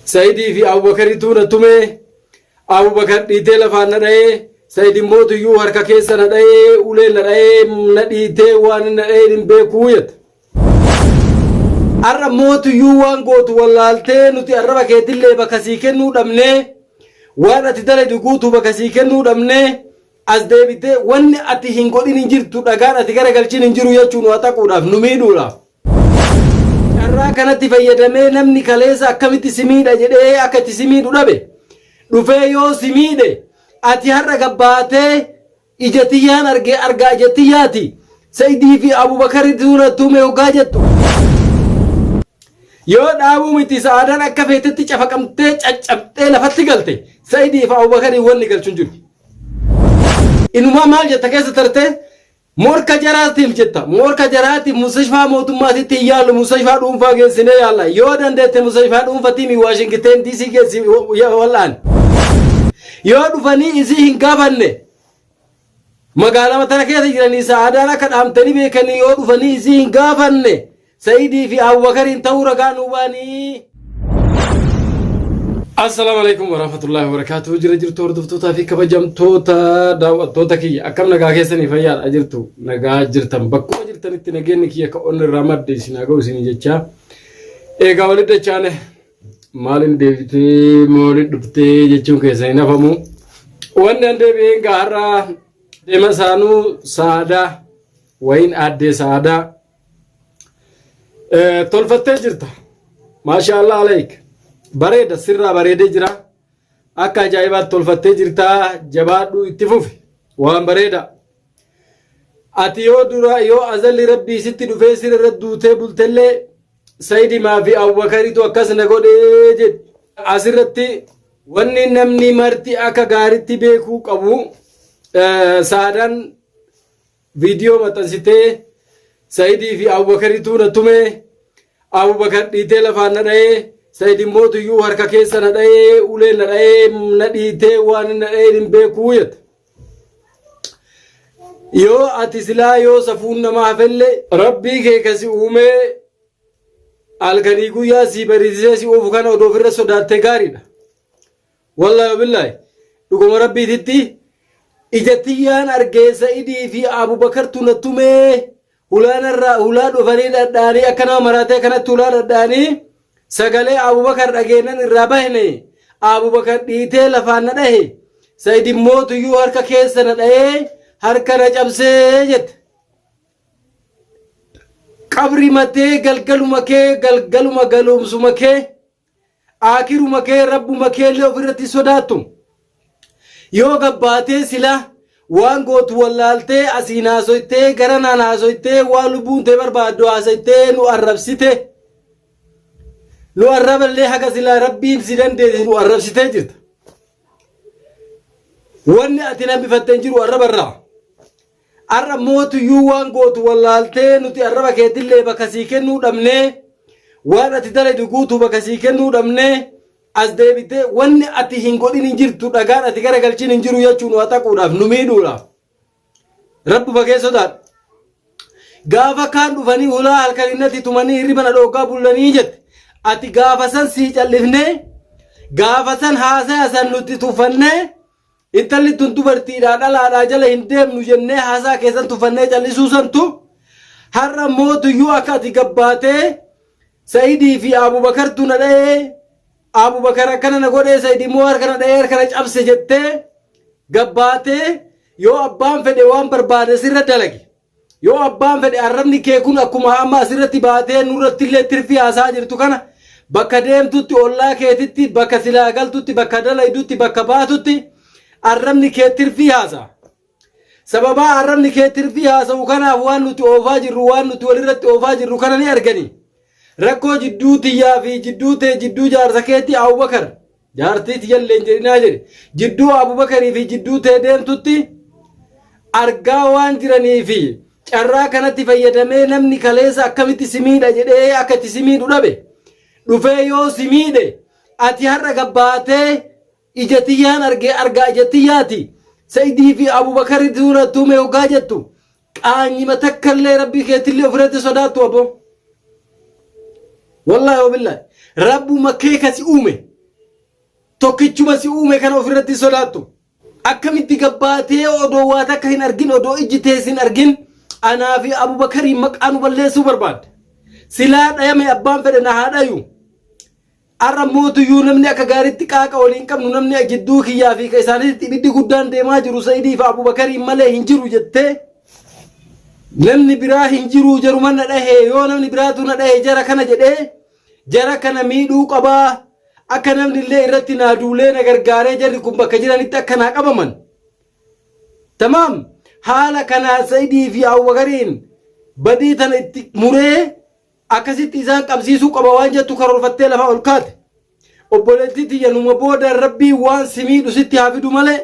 Sa'idii fi Abubakaritu na tumee Abubakar dhiitee lafaan na dha'ee Sa'id immoo tuyyuu harka keessa na dha'ee ulee na dha'ee na dhiitee waan inni na dha'ee hin beekuu jette. Har'a mootuyyuu waan gootu wallaaltee nuti arraba keetillee bakka sii kennuu dhabnee waan ati dalagdu guutuu bakka sii kennuu dhabnee as deebitee wanni ati hin godhin hin jirtu dhagaan ati garagalchin hin jiru jechuun nu haxaquudhaaf nu miidhuudhaaf. Carraa kanatti fayyadamee namni kaleessa akkamitti si miidha jedhee akka itti si miidhu dhabe dhufee yoo si miidhe ati har'a gabbaatee ija tiyyaan argee argaa ija tiyyaati Sa'idii fi Abubakari tuuna tume hoggaa jettu. Yoo dhaabuu miti sa'aadaan akka feetetti cafaqamtee caccabxee lafatti galte Sa'idii fi Abubakarii wanni galchu hin jiru. Inumaa maal jetta keessa tartee morka jaraatiif jetta morka jaraatiif mustashfaa mootummaatitti hin yaallu mustashfaa dhuunfaa geessinee yaalla yoo dandeette mustashfaa dhuunfatii Waashingiteen DC geessi wal'aan. Yoo dhufanii isii hin gaafanne magaalama tana keessa jiranii sa'aadaan akka dhaamtanii beekanii yoo dhufanii isii hin gaafanne Sa'idii fi Abubakariin ta'uu ragaa nuu baanii. Assalaamu alaikum warahmatullahi wabarakatuh. Jira jirtu hordoftootaa fi kabajamtoota daawwattoota kiyya akkam nagaa keessanii fayyaadha jirtu nagaa jirtan bakkuma jirtanitti nageenyi kiyya ka onni irraa madde isin haa ga'u isinii jechaa. Eegaa walitti dachaane maalin deebitee maaliin dhuftee jechuun keessa hin hafamu. Wanni an deebi'een gaa har'a deema isaanuu sa'aadaa wayin aaddee sa'aadaa tolfattee jirta. Maashaallah aleek. Bareeda sirraa bareedee jira. Akka ajaa'ibaatti tolfattee jirta jabaadhu itti fufi. Waan bareeda. Ati yoo dura yoo azalli rabbii sitti dhufee sirra irra duutee bultellee Sayidimaa fi Abubakaritu akkas na godhee jedhi. Asirratti wanni namni marti akka gaaritti beekuu qabu Saadaan viidiyoo maxxansitee Sayidii fi Abubakaritu na tumee Abubakar dhiitee lafaan na dha'ee Sayid immoo tuyyuu harka keessa na dha'ee ulee na dha'ee na dhiitee waan inni na dha'ee hin beekuu jette. Yoo ati silaa yoo safuun nama hafellee rabbii kee kasi uumee halkanii guyyaa sii bariisisee si oofu kana odoo ofirra sodaattee gaariidha. Wallaahi billaahi dhuguma rabbiititti ija tiyyaan argee Sa'idii fi Abubakartu na tumee hulaanarraa hulaa dhufanii dhadhaanii akka nama maraatee kanatti hulaa dhadhaanii sagalee Abubakar dhageennan irraa bahne Abubakar dhiitee lafaan na dhahe Sa'id immoo tuyyuu harka keessa na dhahee harka na cabsee jette. Qabri matee galgaluma kee galgaluma galuumsuma kee Aakiruma kee rabbuma keellee ofirratti sodaattu. Yoo gabbaatee sila waan gootu wallaaltee asiin haasoytee garanaan haasoytee waan lubbuun tee barbaaddu haasoytee nu arrabsite. Nu arraballee haga silaa rabbiin si dandeesse nu arrabsitee jirta. Wanni ati nambifatte hin jiru arrabarraa. Har'a mootuyyuu waan gootu wallaaltee nuti arraba keetillee bakka sii kennuu dhabnee waan ati dalagdu guutuu bakka sii kennuu dhabnee as deebitee wanni ati hin godhin hin jirtu dhagaan ati garagalchin hin jiru jechuun nu haxaquudhaaf nu miidhuudhaaf. Rabbuma kee sodaadhu. Gaafa kaan dhufanii hulaa halkan innatti tumanii hirriba na dhooggaa bullanii jette. Ati gaafa san sii callifnee gaafa san haasaya san nutti tuffannee Intalli tun dubartiidhaa dhalaadhaa jala hin deemnu jennee haasaa keessan tuffannee callisuu santu har'a mootuyyuu akka ati gabbaatee Sa'idii fi Abubakartu na dha'ee Abubakar akkana na godhee Sa'id immoo harka na dha'ee harka na cabse jettee gabbaatee yoo abbaan fedhe waan barbaade sirra dalage. Yoo abbaan fedhe arrabni kee kun akkuma amma asirratti baatee nurratti illee tirfii haasaa jirtu kana bakka deemtutti ollaa keetitti bakka silaa galtutti bakka dalaydutti bakka baatutti arrabni kee tirfii haasaa. Sababaa arrabni kee tirfii haasa'u kanaaf waan nuti oofaa jirru waan nuti walirratti oofaa jirru kana ni argani. Rakkoo jidduu tiyyaa fi jidduu tee jidduu jaarsa keetti Abubakar Jaartii tiyyallee hin jedhinaa jedhe. Jidduu Abubakarii fi jidduu tee deemtutti argaa waan jiranii fi carraa kanatti fayyadamee namni kaleessa akkamitti si miidha jedhee akka itti si miidhu dhabe. Dhufee yoo si miidhe ati har'a gabbaatee ija tiyyaan argee argaa ija tiyyaati. Sa'idii fi Abubakari tuuna tume hoggaa jettu qaanyima takkallee rabbii keetillee ofirratti sodaattu aboo. Wallaahi wabillahi rabbuma kee kasi uume. Tokkichuma si uume kana ofirratti hin sodaattu. Akkamitti gabbaatee odoo waa takka hin argin odoo ijji tees hin argin anaa fi Abubakariin maqaa nu balleessuu barbaadde. Silaa dhayame abbaan fedhe na haa dhayu. Har'a mootuyyuu namni akka gaariitti qaaqa waliin qabnu namni jidduu kiyyaa fi ka isaaniitti ibiddi guddaan deemaa jiru Sa'idii fi Abubakariin malee hin jiru jettee namni biraa hin jiru jaruma na dhahee yoo namni biraatu na dhahe jara kana jedhee jara kana miidhuu qabaa akka namni illee irratti naa duulee na gargaaree jarri kun bakka jiranitti akka naa qabaman. Tamaam haala kanaan Sa'idii fi Abubakariin badii tana itti muree akkasitti isaan qabsiisuu qaba waan jettu karoorfattee lafaa ol kaate. Obboleettii tiyya numa booda rabbii waan si miidhu sitti haa fidu malee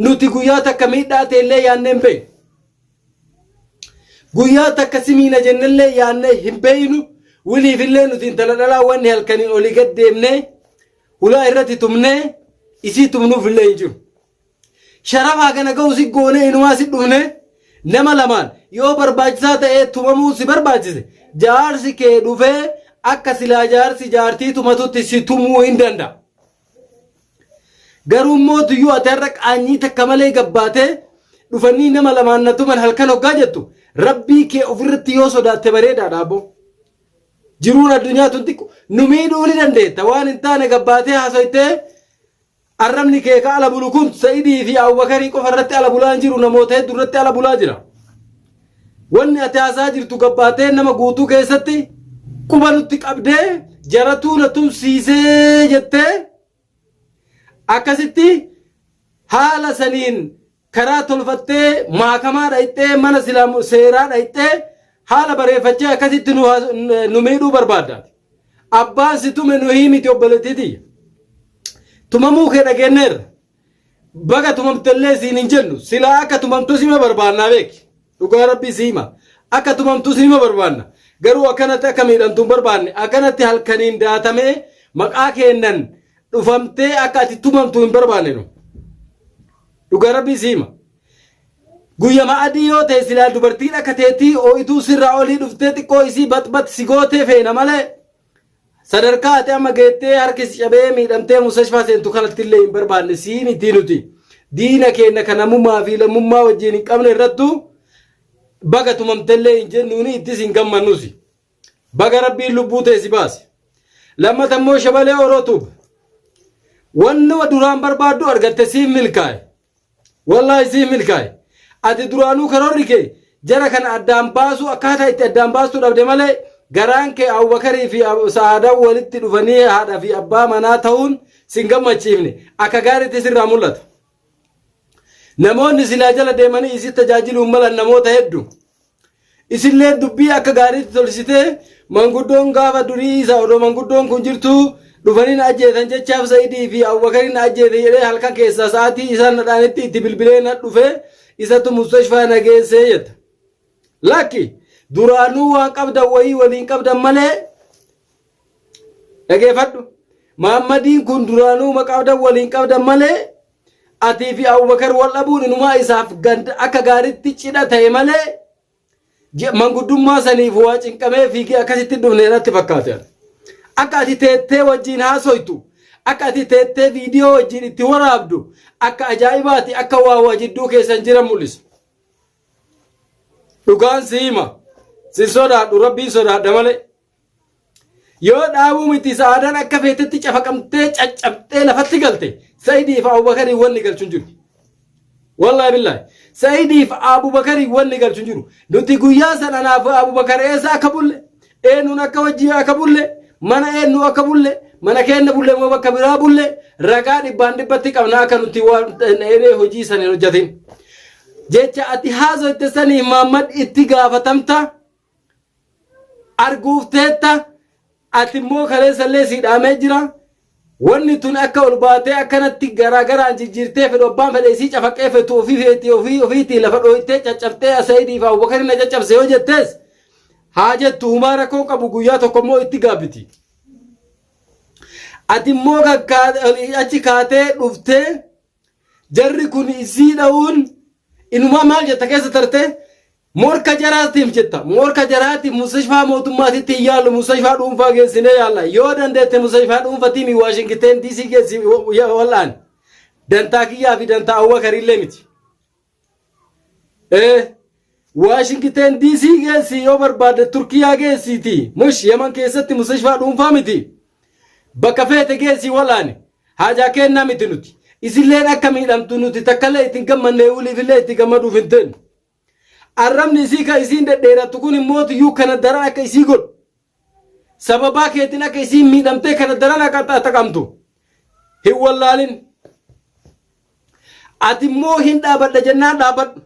nuti guyyaa takka miidhaa teellee yaannee hin beeknu. Guyyaa takka si miina jennellee yaannee hin beeknu. Wiliifillee nuti intala dhalaa wanni halkaniin olii gad deemnee hulaa irratti tumnee isii tumnuufillee hin jiru. Sharafaa kana ga'u si goonee inumaa si dhufne nama lamaan yoo barbaachisaa ta'ee tumamuu si barbaachise jaarsi kee dhufee akka silaa jaarsi jaartii tumatutti si tumuu hin danda'a. Garuu immoo tuyyuu ati har'a qaanyii takka malee gabbaatee dhufanii nama lamaan na tuman halkan hoggaa jettu rabbii kee ofirratti yoo sodaatte bareedaadha aboo. Jiruun addunyaa tun xiqqo nu miidhuu ni dandeetta waan hin taane gabbaatee haasoytee Arrabni kee ka ala bulu kun Sa'idii fi Abubakarii qofa irratti ala bulaa hin jiru namoota hedduu irratti ala bulaa jira. Wanni ati haasaa jirtu gabbaatee nama guutuu keessatti quba nutti qabdee jaratuu na tumsiisee jettee akkasitti haala saniin karaa tolfattee maakamaa dhayxee mana silaa seeraa dhayxee haala bareeffachee akkasitti nu miidhuu barbaadda. Abbaan si tume nuhii miti obboleettii tiyya. Tumamuu kee dhageenneerra. Baga tumamtellee siin hin jennu. Silaa akka tumamtu sima barbaannaa beeki. Dhugaa rabbii si hima. Akka tumamtu sima barbaanna. Garuu akkanatti akka miidhamtu hin barbaanne. Akkanatti halkaniin daatamee maqaa keennan dhufamtee akka ati tumamtu hin barbaanne nu. Dhugaa rabbii si hima. Guyyama adii yoo ta'e silaa dubartiin akka teetii oo'ituu sirraa olii dhuftee xiqqoo isii baxbax si gootee feena malee sadarkaa ati amma geettee harki si cabee miidhamtee mustashfaa seentu kanatti illee hin barbaanne sii miti nuti diina keenya kan namummaa fi lammummaa wajjin hin qabne irrattu baga tumamtellee hin jennuuni ittis hin gammannusi. Baga rabbiin lubbuu tee si baase. Lammata immoo shabalee Oroo Tube. Wannuma duraan barbaaddu argatte siif milkaa'e. Wallaahi siif milkaa'e. Ati duraanuu karoorri kee jara kana addaan baasuu akkaataa itti addaan baastuu dhabde malee garaan kee Abubakarii fi Sa'aadaan walitti dhufanii haadha fi abbaa manaa ta'uun sin gammachiifne akka gaariitti sirraa mul'ata. Namoonni silaa jala deemanii isii tajaajiluun malan namoota hedduu. Isillee dubbii akka gaariitti tolchitee manguddoon gaafa durii isa odoo manguddoon kun jirtuu dhufanii na ajjeesan jechaaf Sa'idii fi Abubakariin na ajjeese jedhee halkan keessaa sa'aatii isaan na dhaanitti itti bilbilee na dhufee isatu mustashfaa na geessee jetta. Lakki duraanuu waan qabdan wayii waliin qabdan malee dhageeffadhu. Maammadiin kun duraanuu maqaa waliin qabdan malee Atii fi Abubakar wal dhabuun inumaa isaaf ganda akka gaariitti cidha ta'e malee manguddummaa saniif waa cinqamee fiigee akkasitti hin dhufne natti fakkaate. Akka ati teettee wajjin haasoytu, akka ati teettee viidiyoo wajjin itti waraabdu, akka ajaa'ibaati akka waa waa jidduu keessan jiran mul'isa. Dhugaan si hima. Sin sodaadhu rabbiin sodaadha malee. Yoo dhaabuu miti sa'aadaan akka feetetti cafaqamtee caccabxee lafatti galte Sa'idiif Abubakariin wanni galchu hin jiru. Wallaahi billaahi. Sa'idiif Abubakariin wanni galchu hin jiru. Nuti guyyaa san anaaf Abubakar eessa akka bulle eenyuun akka wajjii akka bulle mana eenyu akka bulle mana keenya bulle moo bakka biraa bulle ragaa dhibbaan dhibbatti qabna akka nuti waan hojii san hin hojjetin. Jecha ati haasoyte sanii Maammad itti gaafatamta. arguuf teetta ati immoo kaleessallee sii dhaamee jira wanni tun akka ol baatee akkanatti garaa garaan jijjiirtee fedhu abbaan fedhe isii cafaqee fetu ofii feeti ofii ofiitii lafa dhooytee caccabtee Saidii fi Abubakar na caccabse yoo jettees haa jettu humaa rakkoo qabu guyyaa tokko immoo itti gaabbiti. Ati immoo achi kaatee dhuftee Jarri kun isii dha'uun inumaa maal jetta keessa tarte Morka jaraatiif jetta. Morka jaraatiif mustashfaa mootummaatitti hin yaallu mustashfaa dhuunfaa geessinee yaalla. Yoo dandeette mustashfaa dhuunfatii mi Waashingiteen DC geessi wal'aan. Dantaa kiyyaa fi dantaa Abubakar illee miti. Ee Waashingiteen DC geessi yoo barbaadde Turkiyaa geessiiti. Mush Yaman keessatti mustashfaa dhuunfaa miti. Bakka feete geessi wal'aani. Haajaa kennaa miti nuti. Isilleen akka miidhamtu nuti takkallee ittiin gammannee waliifillee itti gammaduuf hin teenyu. Arrabni isii kan isiin dhedheerattu kun immoo iyyuu kana daran akka isii godhu. Sababaa keetiin akka isiin miidhamtee kana daran akka xaxaqamtu hin wallaalin. Ati immoo hin dhaabadha jennaan dhaabadhu.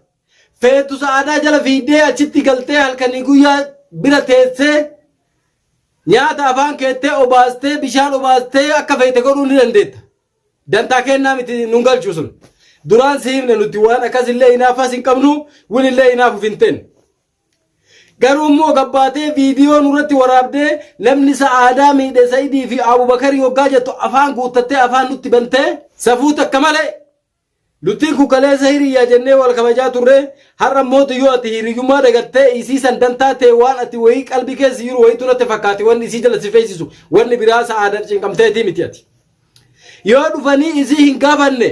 Feetu sa'aadaa jala fiigdee achitti galtee halkanii guyyaa bira teessee nyaata afaan keettee obaastee bishaan obaastee akka feete godhuu ni dandeetta. Dantaa kennaa miti nun galchu sun. Duraan si himne nuti waan akkasillee hinaaffas hin qabnu wilillee hinaafuuf hin teenne. Garuu immoo gabbaatee viidiyoo nurratti waraabdee namni sa'aadaa miidhe Sa'idii fi Abubakarii hoggaa jettu afaan guuttattee afaan nutti bantee safuu takka malee Nutiin kun kaleessa hiriyyaa jennee wal kabajaa turre har'a mootu yoo ati hiriyyummaa dagattee isii san dantaa ta'e waan ati wayii qalbii keessa jiru wayiitu natti fakkaate wanni isii jala si feesisu wanni biraa sa'aadaaf cinqamteetii miti ati. Yoo dhufanii isii hin gaafanne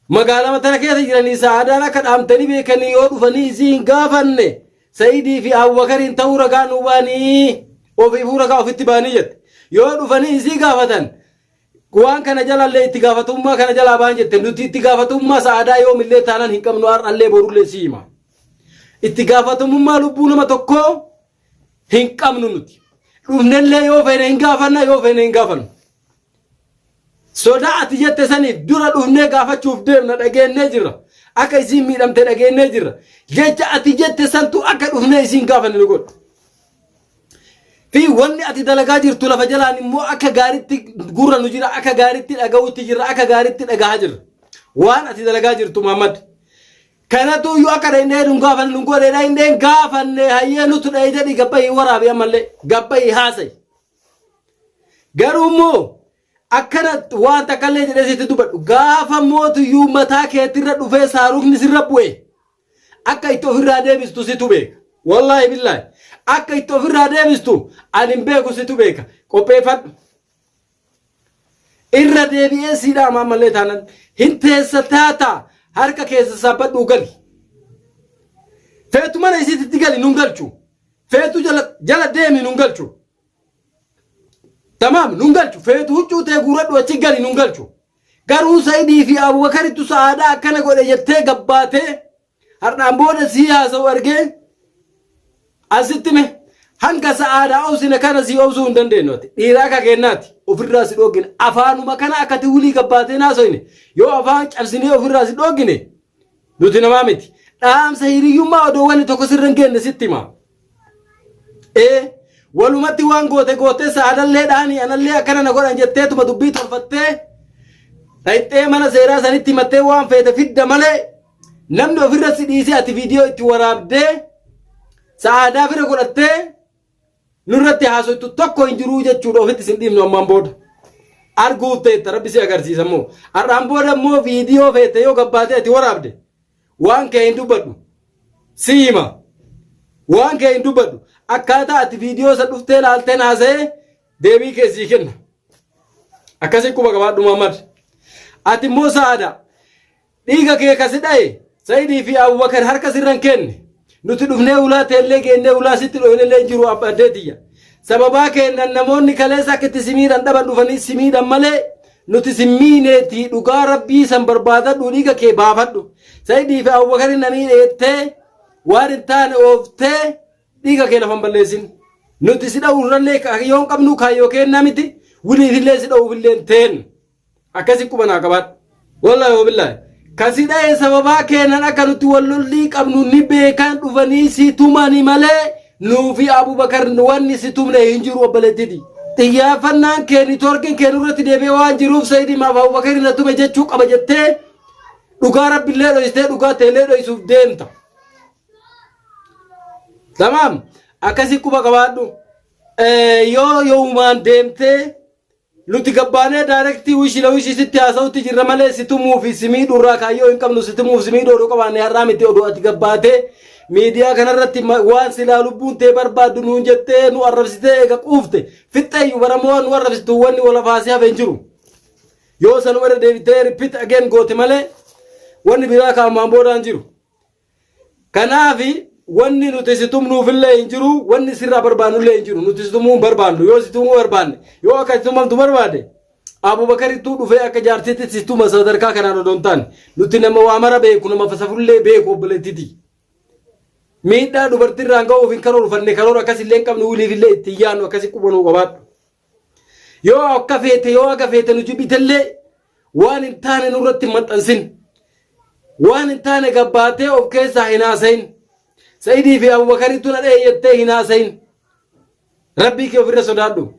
magaalama tana keessa jiranii sa'aadaan akka dhaamtanii beekanii yoo dhufanii isii hin gaafanne Sa'idii fi Abubakariin ta'uu ragaa nuu baanii ofiifuu ragaa ofitti baanii jette. Yoo dhufanii isii gaafatan waan kana jalallee itti gaafatamummaa kana jalaa baan jette nuti itti gaafatamummaa sa'aadaa yoomillee taanaan hin qabnu har'allee borullee si hima. Itti gaafatamummaa lubbuu nama tokkoo hin qabnu nuti. Dhufnellee yoo feene hin gaafanna yoo feene hin gaafannu. Sodaa ati jette saniif dura dhufnee gaafachuuf deemna dhageennee jirra. Akka isiin miidhamte dhageennee jirra. Jecha ati jette santu akka dhufnee isiin gaafanne nu godha. Fi wanni ati dalagaa jirtu lafa jalaan immoo akka gaaritti gurra nu jira, akka gaaritti dhaga'utti jirra, akka gaaritti dhagahaa jirra. Waan ati dalagaa jirtu Muhammad. Kanatu iyyuu akka dhaqnee nu gaafanne nu godhe dhaqnee gaafanne hayyee nutu dha'e jedhi gabbayii waraabi ammallee gabbayii haasa'i. Garuu immoo akkana waan takkallee jedhee sitti dubbadhu gaafa mootiyyuu mataa keetirra dhufee saarukni sirra bu'e akka itti ofirraa deebistu situ beeka. Wallaahi billaahi akka itti ofirraa deebistu ani hin beeku situ beeka. Qopheeffadhu. Irra deebi'ee sii dhaama ammallee taanan hin teessa taata harka keessa saabbadhuu gali. Feetu mana isiititti gali nun galchu. Feetu jala jala deemi nun galchu. Tamaam nun galchu. Feetu huccuu tee guuradhu achi gali nun galchu. Garuu Sa'idii fi Abubakaritu sa'aadaa akkana godhe jettee gabbaatee har'aan booda sii haasa'u argee asitti me hanga sa'aadaa obsine kana sii obsuu hin dandeenyu ati dhiira akka kennaati ofirraa si dhoogine afaanuma kana akkati wulii gabbaatee naasoyne yoo afaan cabsinee ofirraa si dhoogine nuti namaa miti dhaamsa hiriyyummaa odoo wanni tokko sirra hin geenne sitti hima. Ee walumatti waan goote gootee sa'aadallee dhaanii anallee akkana na godhan jetteetuma dubbii tolfattee dhayxee mana seeraa sanitti himattee waan feete fidda malee namni ofirra si dhiisee ati viidiyoo itti waraabdee sa'aadaa fira godhattee nurratti haasoytu tokko hin jiruu jechuudha ofitti sin dhiifnu ammaan booda. Arguuf teetta rabbi si agarsiisa immoo. Har'aan booda immoo viidiyoo feete yoo gabbaatee ati waraabde waan kee hin dubbadhu. Si hima. Waan kee hin dubbadhu. Akkaataa ati viidiyoo isa dhuftee laalteen haasa'ee deebii kee sii kenna. Akkasii quba qabaadhu Muhammad. Ati immoo sa'aada. Dhiiga kee ka si dhaye Sa'idii fi Abubakar harka sirra hin kenne. Nuti dhufnee ulaa teellee geennee ulaa sitti dhoynellee hin jiru abbaa tiyya. Sababaa keennan namoonni kaleessa akka itti si miidhan dhaban dhufanii si miidhan malee nuti si miineetii dhugaa rabbii san barbaadadhu dhiiga kee baafadhu. Sa'idii fi Abubakar na miidheettee waan hin taane ooftee dhiiga kee lafa hin balleessin. Nuti si dha'uurrallee kaayyoo hin qabnu kaayyoo keennaa miti wiliifillee si dha'uufillee hin teen. Akkasi quba naa qabaadhu. Wallaahi wabillaahi. Kasi dha'e sababaa keenan akka nuti wal lollii qabnu ni beekan dhufanii si tumani malee nuufi Abubakar wanni si tumne hin jiru obboleettiti. Xiyyaafannaan kee niitoorkiin kee nurratti deebi'ee waan jiruuf Sayidii maaf Abubakar na tume jechuu qaba jettee dhugaa rabbillee dhoysitee dhugaa teellee dhoysuuf deemta. Tamaam akkasi quba qabaadhu. Yoo yoomaan deemtee nuti gabbaanee daayirektii wishii la wishii sitti haasa'utti jirra malee si tumuu fi si miidhuurraa kaayyoo hin qabnu si tumuuf si miidhuu odoo qabaanne har'aa miti odoo ati gabbaatee Miidiyaa kanarratti waan silaa lubbuun tee barbaaddu nuun jettee nu arrabsitee eega quufte fixxeeyyu baramoo waan nu arrabsitu wanni wal afaasee hafe hin jiru. Yoo sanuma irra deebitee repeat again goote malee wanni biraa kaamaan boodaan jiru. Kanaafi wanni nuti si tumnuufillee hin jiru, wanni sirraa barbaannullee hin jiru. Nuti si tumuu hin barbaannu. Yoo si tumuu barbaanne, yoo akka si tumamtu barbaade, Abubakarittuu dhufee akka jaartiitti si tuma sadarkaa kanaan odoo hin taane. Nuti nama waa mara beeku, nama safullee beeku obboleettiti. Miidhaa dubartiirraan ga'uuf hin karoorfanne, karoora akkasillee hin qabnu, wiliifillee itti hin yaannu akkasi qubanuu qabaadhu. Yoo akka feete yoo akka feete nu jibbitellee waan hin taane nurratti hin maxxansin. Waan hin taane gabbaatee of keessaa hin haasayin. Sa'idii fi Abubakaritu na dha'e jettee hin haasayin. Rabbii kee ofirra sodaadhu.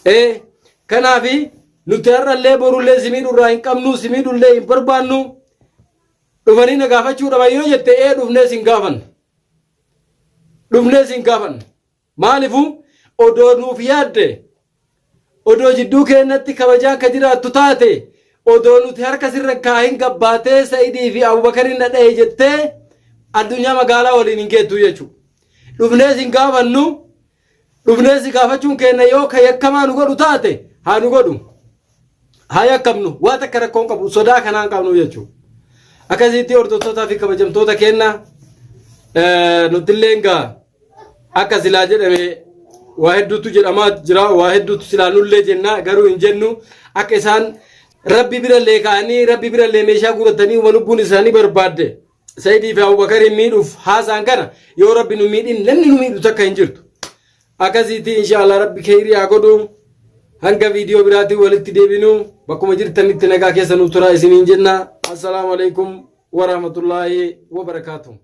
Ee kanaafi nuti har'allee borullee si miidhurraa hin qabnu si miidhullee hin barbaannu. Dhufanii na gaafachuu dhaban yoo jette ee dhufnee sin gaafanna. Dhufnee sin gaafanna. Maaliifuu odoo nuuf yaadde odoo jidduu keennatti kabajaan ka jiraattu taate odoo nuti harka sirra kaahin gabbaatee Sa'idii fi Abubakariin na dhahe jettee addunyaa magaalaa waliin hin geettu jechuudha. Dhufnee sin gaafannu dhufnee si gaafachuun keenna yoo ka yakkamaa nu godhu taate haa nu godhu. Haa yakkamnu waa takka rakkoon qabu sodaa kanaan qabnu jechuudha. Akkasitti hordoftootaa fi kabajamtoota keenna nutillee gaa Akka silaa jedhame waa hedduutu jedhamaa jira waa hedduutu silaa nullee jenna garuu hin jennu akka isaan rabbi birallee ka'anii rabbi birallee meeshaa guuratanii uma lubbuun isaanii barbaadde Sayidii fi Abubakariin miidhuuf haasaan kana yoo rabbi nu miidhin namni nu miidhu takka hin jirtu. Akkasiitti inshaallah rabbi keeyrii haa godhu hanga viidiyoo biraatiin walitti deebinu bakkuma jirtanitti nagaa keessa nu turaa isiniin jenna. Assalaamu alaikum warahmatullaahi wabarakaatuh.